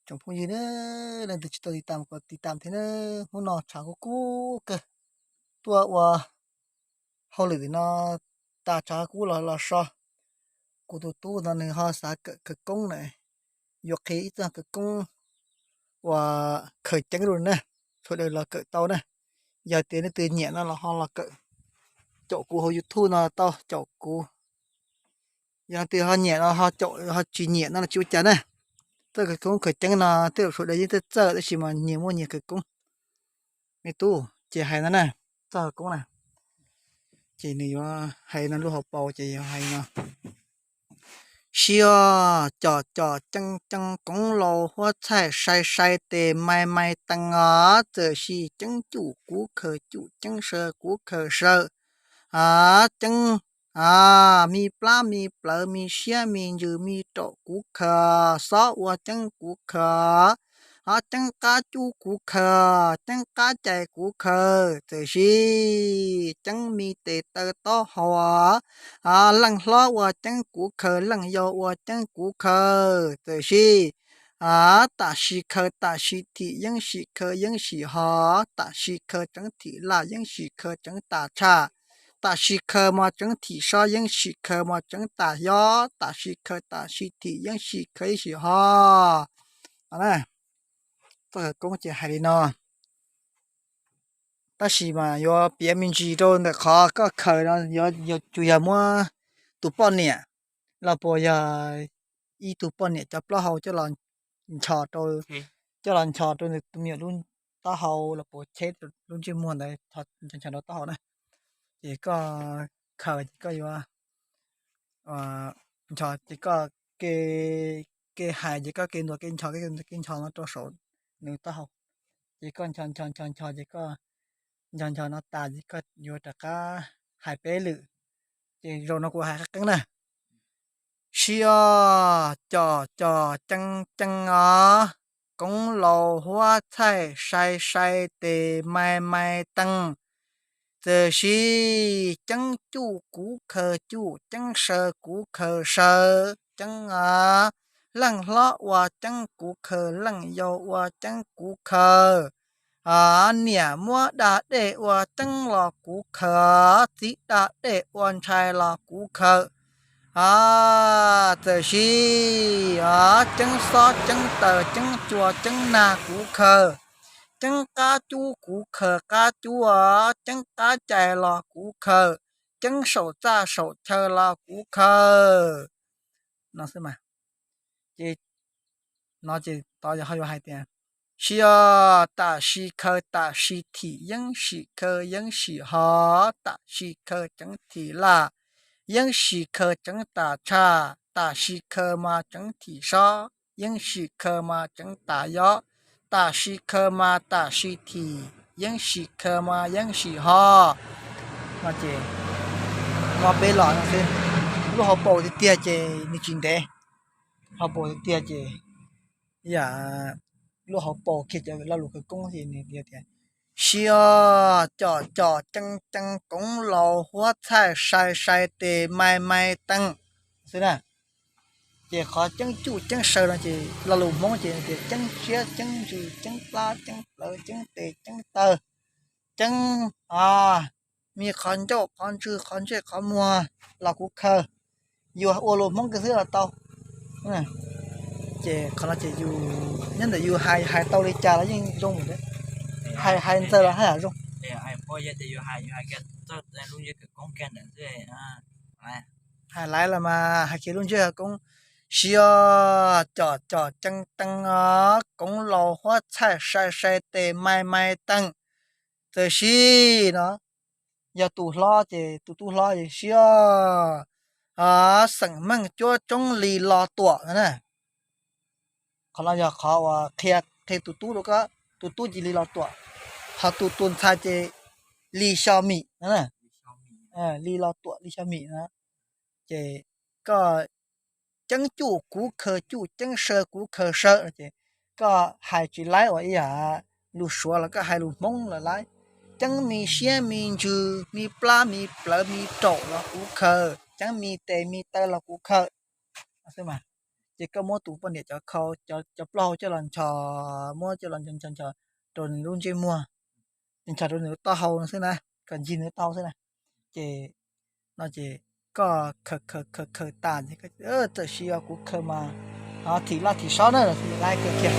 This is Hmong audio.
Tsoom phooj ywg na, leej twg tsis tau tiv tam kom tiv tam thiab na. Hnub no tshav kub kub kawg, tuaj ua hauj lwm no tas tshav kub los los so. Kuv tus tub no nws ho xav kawm khawv koob na, yuav qhia ib txoj khawv koob uas khaws ceeb rau na, sawv daws los kawm tau na. Yog tias leej twg nyiam no los ho los kawm, caum kuv hauv YouTube no tau, caum kuv. Yog leej twg ho nyiam no ho caum, ho tsis nyiam no los tsis ua cas na. Txoj khawv koob khaws ceeb no tej zaum sawv daws yeej txawj txawj tab sis mas nyias muaj nyias khawv koob. Me tub ces hais no na, txoj khawv koob na, ces nws yuav hais no lub hauv paus ces yuav hais no. Sib os, cos cos ceeb ceeb koov laus huab txhaij sai sai tes mai mai tees os, txawm sis ceeb cuj kuv khaws cuj, ceeb saw kuv khaws saw, ceeb, a, me plab me plawv me siab me ntsws me raum kuv khaws, xob ua ceeb kuv khaws, a, ceeb qab cub kuv khaws, ceeb qab cais kuv khaws, txawm sis ceeb me tes taw taub hau, a, leej hlob ua ceeb kuv khaws, leej yau ua ceeb kuv khaws, txawm sis, a, tam sim khaws tam sim thim, yeeb sim khaws yeeb sim ho, tam sim khaws tseev thim laj, yeeb sim khaws tseev tas tshaj, tam sim khaws mos tseev thim sob, yeeb sim khaws mos tseev tas yob, tam sim khaws tam sim thim, yeeb sim khaws yeeb sim ho. Txoj khawv koob ces hais li no, tab sis mas yuav piav me ntsis rau ntawm qhov koj khaws no yuav tsuas yog muab tus poj niam los puas yog ib tug poj niam cov plaub hau coj los nchos rau, coj los nchos rau tus me nyuam lub taub hau los puas cheb lub ntsej muag ntawd, nchos rau taub hau na. Ces koj khaws ces koj yuav nchos ces koj ke, ke hais ces koj ke ntuas ke nchos, ke ntuas ke nchos no rau saum nws taub hau. Ces koj nchos nchos nchos nchos ces koj nchos nchos no tas ces koj yuav rov qab hais peb lwm. Ces zaum no kuv hais qeeb qeeb na. Sib os, cos cos ceeb ceeb os, koov laus huab txhaij sai sai tes mai mai tees, txawm sis ceeb cuj kuv khaws cuj, ceeb saw kuv khaws saw, ceeb, a, leej hlob ua ceeb kuv khaws, leej yau ua ceeb kuv khaws, a, niam muab da dej ua ceeb los kuv khaws, txiv da dej ua ntshai los kuv khaws, a, txawm sis, a, ceeb xob ceeb taws ceeb cua ceeb nag kuv khaws, ceeb qab cub kuv khaws qab cub, ceeb qab cais los kuv khaws, ceeb saum txaj saum chaw los kuv khaws. No xwb mas. Ces no ces tod ho yuav hais tias, sib os, tam sim khaws tam sim thim, yeeb sim khaws yeeb sim ho, tam sim khaws tseev thim laj, yeeb sim khaws tseev tas tshaj, tam sim khaws mas tseev thim sob, yeeb sim khaws mas tseev tas yob, tam sim khaws mas tam sim thim, yeeb sim khaws mas yeeb sim ho. No ces, no peb los no xwb, lub hauv paus tiag tiag ces nws tsis ntev, hauv paus tiag tiag ces yam lub hauv paus kiag cov lo lus khawv koob ces nws tias, sib os, cos cos ceeb ceeb koov laus huab txhaij sai sai tes mai mai tees xwb na. Ces qhov ceeb cuj ceeb saw no ces lo lus Hmoob ces tias ceeb siab ceeb ntsws ceeb plab ceeb plawv ceeb tes ceeb taw, ceeb, a, me qhov ncauj qhov ntswg qhov ntsej qhov muag los kuv khaws. Yus ua lus Hmoob kiag xwb los tau. Ces qhov no ces yus, nyob ntawm yus hais, hais tau li cas los yeej zoo. Hais, hais ntxaws los haj yam zoo. Hais laiv los mas hais kiag lub ntsej khawv koob, sib os, cos cos ceeb ceeb os, koov laus huab txhaij sai sai tes mai mai tees, txawm sis no, yog tus hlob ces tus tub hlob ces sib os, xeem meej cuab tsoob li Los Tuam no na. Qhov no yog qhov uas qhia, qhia tus tub rau koj, tus tub ces li Los Tuam, ho tus, tus ntxhais ces li Xyo Mim no na. Li Los Tuam li Xyo Mim no. Ces koj ceeb cuj kuv khaws cuj, ceeb saw kuv khaws saw no ces koj hais tsis laib ua ib yam lus Suav los koj hais lus Hmoob los laib. Ceeb me siab me ntsws, me plab me plawv me raum los kuv khaws, ceeb me tes me taw los kuv khaws xwb mas. ces koj muab tus poj niam cov khau, cov plaub hau coj los nchos, muab coj los nchos nchos rau nws lub ntsej muag, nchos rau nws lub taub hau no xwb na, kom ncig nws lub taub hau xwb na. Ces no ces koj khaws khaws khaws khaws tas ces txawm siv os, kuv khaws mas thim laj thim sob na, laj kawg kiag.